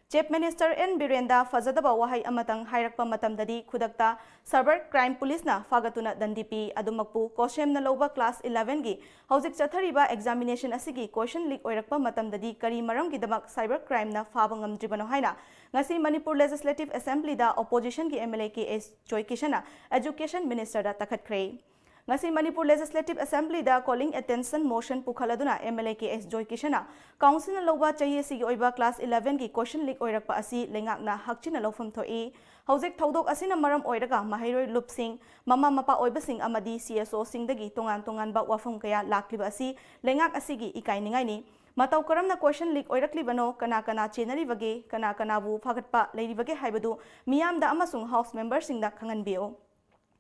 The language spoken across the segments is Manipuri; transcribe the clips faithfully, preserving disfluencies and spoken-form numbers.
Chief Minister N Birenda ꯐꯖꯗꯕ ꯋꯥꯍꯩ ꯑꯃꯇꯪ ꯍꯥꯏꯔꯛꯄ ꯃꯇꯝꯗꯗꯤ ꯈꯨꯗꯛꯇ Cyber Crime Policeꯅ ꯐꯥꯒꯠꯇꯨꯅ ꯗꯟꯗꯤ ꯄꯤ꯫ ꯑꯗꯨꯃꯛꯄꯨ ꯀꯣꯁꯦꯝꯅ ꯂꯧꯕ class elevenꯒꯤ ꯍꯧꯖꯤꯛ ꯆꯠꯊꯔꯤꯕ examination ꯑꯁꯤꯒꯤ question leak ꯑꯣꯏꯔꯛꯄ ꯃꯇꯝꯗꯗꯤ ꯀꯔꯤ ꯃꯔꯝꯒꯤꯗꯃꯛ Cyber Crimeꯅ ꯐꯥꯕ ꯉꯝꯗ꯭ꯔꯤꯕꯅꯣ ꯍꯥꯏꯅ ꯉꯁꯤ Manipur Legislative Assemblyꯗ oppositionꯒꯤ MLA K H ꯖꯣꯏꯀꯤꯁꯟꯅ Education Ministerꯗ ꯇꯛꯈꯠꯈ꯭ꯔꯦ꯫ ꯉꯁꯤ Manipur Legislative Assemblyꯗ Calling Attention Motion ꯄꯨꯈꯠꯂꯗꯨꯅ MLA K H ꯖꯣꯏꯀꯤꯁꯟꯅ Councilꯅ ꯂꯧꯕ ꯆꯍꯤ ꯑꯁꯤꯒꯤ ꯑꯣꯏꯕ class elevenꯒꯤ question leak ꯑꯣꯏꯔꯛꯄ ꯑꯁꯤ ꯂꯩꯉꯥꯛꯅ ꯍꯛꯆꯤꯟꯅ ꯂꯧꯐꯝ ꯊꯣꯛꯏ꯫ ꯍꯧꯖꯤꯛ ꯊꯧꯗꯣꯛ ꯑꯁꯤꯅ ꯃꯔꯝ ꯑꯣꯏꯔꯒ ꯃꯍꯩꯔꯣꯏ ꯂꯨꯞꯁꯤꯡ, ꯃꯃꯥ ꯃꯄꯥ ꯑꯣꯏꯕꯁꯤꯡ ꯑꯃꯗꯤ C S Oꯁꯤꯡꯗꯒꯤ ꯇꯣꯉꯥꯟ ꯇꯣꯉꯥꯟꯕ ꯋꯥꯐꯝ ꯀꯌꯥ ꯂꯥꯛꯂꯤꯕ ꯑꯁꯤ ꯂꯩꯉꯥꯛ ꯑꯁꯤꯒꯤ ꯏꯀꯥꯏꯅꯤꯡꯉꯥꯏꯅꯤ꯫ ꯃꯇꯧ ꯀꯔꯝꯅ question leak ꯑꯣꯏꯔꯛꯂꯤꯕꯅꯣ, ꯀꯅꯥ ꯀꯅꯥ ꯆꯦꯟꯅꯔꯤꯕꯒꯦ, ꯀꯅꯥ ꯀꯅꯥꯕꯨ ꯐꯥꯒꯠꯄ ꯂꯩꯔꯤꯕꯒꯦ ꯍꯥꯏꯕꯗꯨ ꯃꯤꯌꯥꯝꯗ ꯑꯃꯁꯨꯡ House memberꯁꯤꯡꯗ ꯈꯪꯍꯟꯕꯤꯌꯨ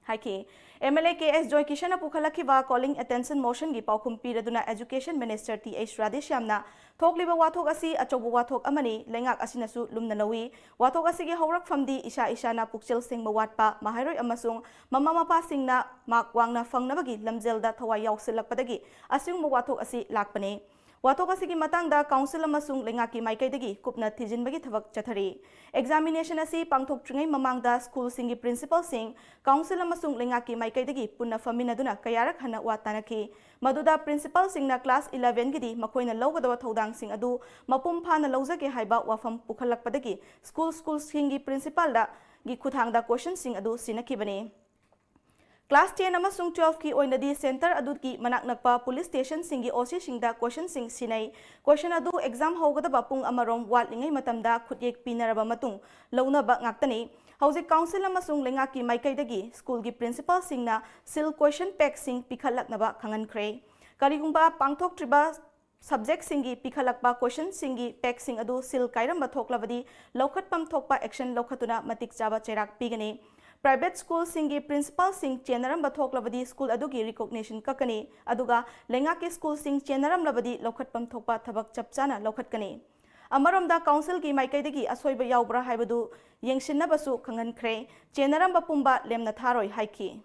ꯍꯥꯏꯈꯤ꯫ MLA K H ꯖꯣꯏꯀꯤꯁꯟꯅ ꯄꯨꯈꯠꯂꯛꯈꯤꯕ Calling Attention Motionꯒꯤ ꯄꯥꯎꯈꯨꯝ ꯄꯤꯔꯗꯨꯅ Education Minister Th ꯔꯥꯙꯦꯁ꯭ꯌꯥꯝꯅ ꯊꯣꯛꯂꯤꯕ ꯋꯥꯊꯣꯛ ꯑꯁꯤ ꯑꯆꯧꯕ ꯋꯥꯊꯣꯛ ꯑꯃꯅꯤ, ꯂꯩꯉꯥꯛ ꯑꯁꯤꯅꯁꯨ ꯂꯨꯝꯅ ꯂꯧꯏ꯫ ꯋꯥꯊꯣꯛ ꯑꯁꯤꯒꯤ ꯍꯧꯔꯛꯐꯝꯗꯤ ꯏꯁꯥ ꯏꯁꯥꯅ ꯄꯨꯛꯆꯦꯜ ꯁꯦꯡꯕ ꯋꯥꯠꯄ, ꯃꯍꯩꯔꯣꯏ ꯑꯃꯁꯨꯡ ꯃꯃꯥ ꯃꯄꯥꯁꯤꯡꯅ mark ꯋꯥꯡꯅ ꯐꯪꯅꯕꯒꯤ ꯂꯝꯖꯦꯜꯗ ꯊꯋꯥꯏ ꯌꯥꯎꯁꯤꯜꯂꯛꯄꯗꯒꯤ ꯑꯁꯤꯒꯨꯝꯕ ꯋꯥꯊꯣꯛ ꯑꯁꯤ ꯂꯥꯛꯄꯅꯤ꯫ ꯋꯥꯊꯣꯛ ꯑꯁꯤꯒꯤ ꯃꯇꯥꯡꯗ Council ꯑꯃꯁꯨꯡ ꯂꯩꯉꯥꯛꯀꯤ ꯃꯥꯏꯀꯩꯗꯒꯤ ꯀꯨꯞꯅ ꯊꯤꯖꯤꯟꯕꯒꯤ ꯊꯕꯛ ꯆꯠꯊꯔꯤ꯫ Examination ꯑꯁꯤ ꯄꯥꯡꯊꯣꯛꯇ꯭ꯔꯤꯉꯩ ꯃꯃꯥꯡꯗ schoolꯁꯤꯡꯒꯤ principalꯁꯤꯡ, Council ꯑꯃꯁꯨꯡ ꯂꯩꯉꯥꯛꯀꯤ ꯃꯥꯏꯀꯩꯗꯒꯤ ꯄꯨꯟꯅ ꯐꯝꯃꯤꯟꯅꯗꯨꯅ ꯀꯌꯥꯔꯛ ꯍꯟꯅ ꯋꯥ ꯇꯥꯅꯈꯤ꯫ ꯃꯗꯨꯗ principalꯁꯤꯡꯅ class elevenꯒꯤꯗꯤ ꯃꯈꯣꯏꯅ ꯂꯧꯒꯗꯕ ꯊꯧꯗꯥꯡꯁꯤꯡ ꯑꯗꯨ ꯃꯄꯨꯡ ꯐꯥꯅ ꯂꯧꯖꯒꯦ ꯍꯥꯏꯕ ꯋꯥꯐꯝ ꯄꯨꯈꯠꯂꯛꯄꯗꯒꯤ school schoolꯁꯤꯡꯒꯤ principalꯗꯒꯤ ꯈꯨꯠꯊꯥꯡꯗ questionꯁꯤꯡ ꯑꯗꯨ ꯁꯤꯟꯅꯈꯤꯕꯅꯤ꯫ Class ten ꯑꯃꯁꯨꯡ twelveꯀꯤ ꯑꯣꯏꯅꯗꯤ centre ꯑꯗꯨꯒꯤ ꯃꯅꯥꯛ ꯅꯛꯄ police stationꯁꯤꯡꯒꯤ OCꯁꯤꯡꯗ questionꯁꯤꯡ ꯁꯤꯟꯅꯩ꯫ Question ꯑꯗꯨ exam ꯍꯧꯒꯗꯕ ꯄꯨꯡ ꯑꯃꯔꯣꯝ ꯋꯥꯠꯂꯤꯉꯩ ꯃꯇꯝꯗ ꯈꯨꯠꯌꯦꯛ ꯄꯤꯅꯔꯕ ꯃꯇꯨꯡ ꯂꯧꯅꯕ ꯉꯥꯛꯇꯅꯤ꯫ ꯍꯧꯖꯤꯛ Council ꯑꯃꯁꯨꯡ ꯂꯩꯉꯥꯛꯀꯤ ꯃꯥꯏꯀꯩꯗꯒꯤ schoolꯒꯤ principalꯁꯤꯡꯅ sealed question packꯁꯤꯡ ꯄꯤꯈꯠꯂꯛꯅꯕ ꯈꯪꯍꯟꯈ꯭ꯔꯦ꯫ ꯀꯔꯤꯒꯨꯝꯕ ꯄꯥꯡꯊꯣꯛꯇ꯭ꯔꯤꯕ subjectꯁꯤꯡꯒꯤ ꯄꯤꯈꯠꯂꯛꯄ questionꯁꯤꯡꯒꯤ packꯁꯤꯡ ꯑꯗꯨ seal ꯀꯥꯏꯔꯝꯕ ꯊꯣꯛꯂꯕꯗꯤ ꯂꯧꯈꯠꯐꯝ ꯊꯣꯛꯄ action ꯂꯧꯈꯠꯇꯨꯅ ꯃꯇꯤꯛ ꯆꯥꯕ ꯆꯩꯔꯥꯛ ꯄꯤꯒꯅꯤ꯫ Private schoolꯁꯤꯡꯒꯤ principalꯁꯤꯡ ꯆꯦꯟꯅꯔꯝꯕ ꯊꯣꯛꯂꯕꯗꯤ school ꯑꯗꯨꯒꯤ recognition ꯀꯛꯀꯅꯤ, ꯑꯗꯨꯒ ꯂꯩꯉꯥꯛꯀꯤ schoolꯁꯤꯡ ꯆꯦꯟꯅꯔꯝꯂꯕꯗꯤ ꯂꯧꯈꯠꯐꯝ ꯊꯣꯛꯄ ꯊꯕꯛ ꯆꯞ ꯆꯥꯅ ꯂꯧꯈꯠꯀꯅꯤ꯫ ꯑꯃꯔꯣꯝꯗ Councilꯒꯤ ꯃꯥꯏꯀꯩꯗꯒꯤ ꯑꯁꯣꯏꯕ ꯌꯥꯎꯕ꯭ꯔꯥ ꯍꯥꯏꯕꯗꯨ ꯌꯦꯡꯁꯤꯟꯅꯕꯁꯨ ꯈꯪꯍꯟꯈ꯭ꯔꯦ꯫ ꯆꯦꯟꯅꯔꯝꯕ ꯄꯨꯝꯕ ꯂꯦꯝꯅ ꯊꯥꯔꯣꯏ ꯍꯥꯏꯈꯤ꯫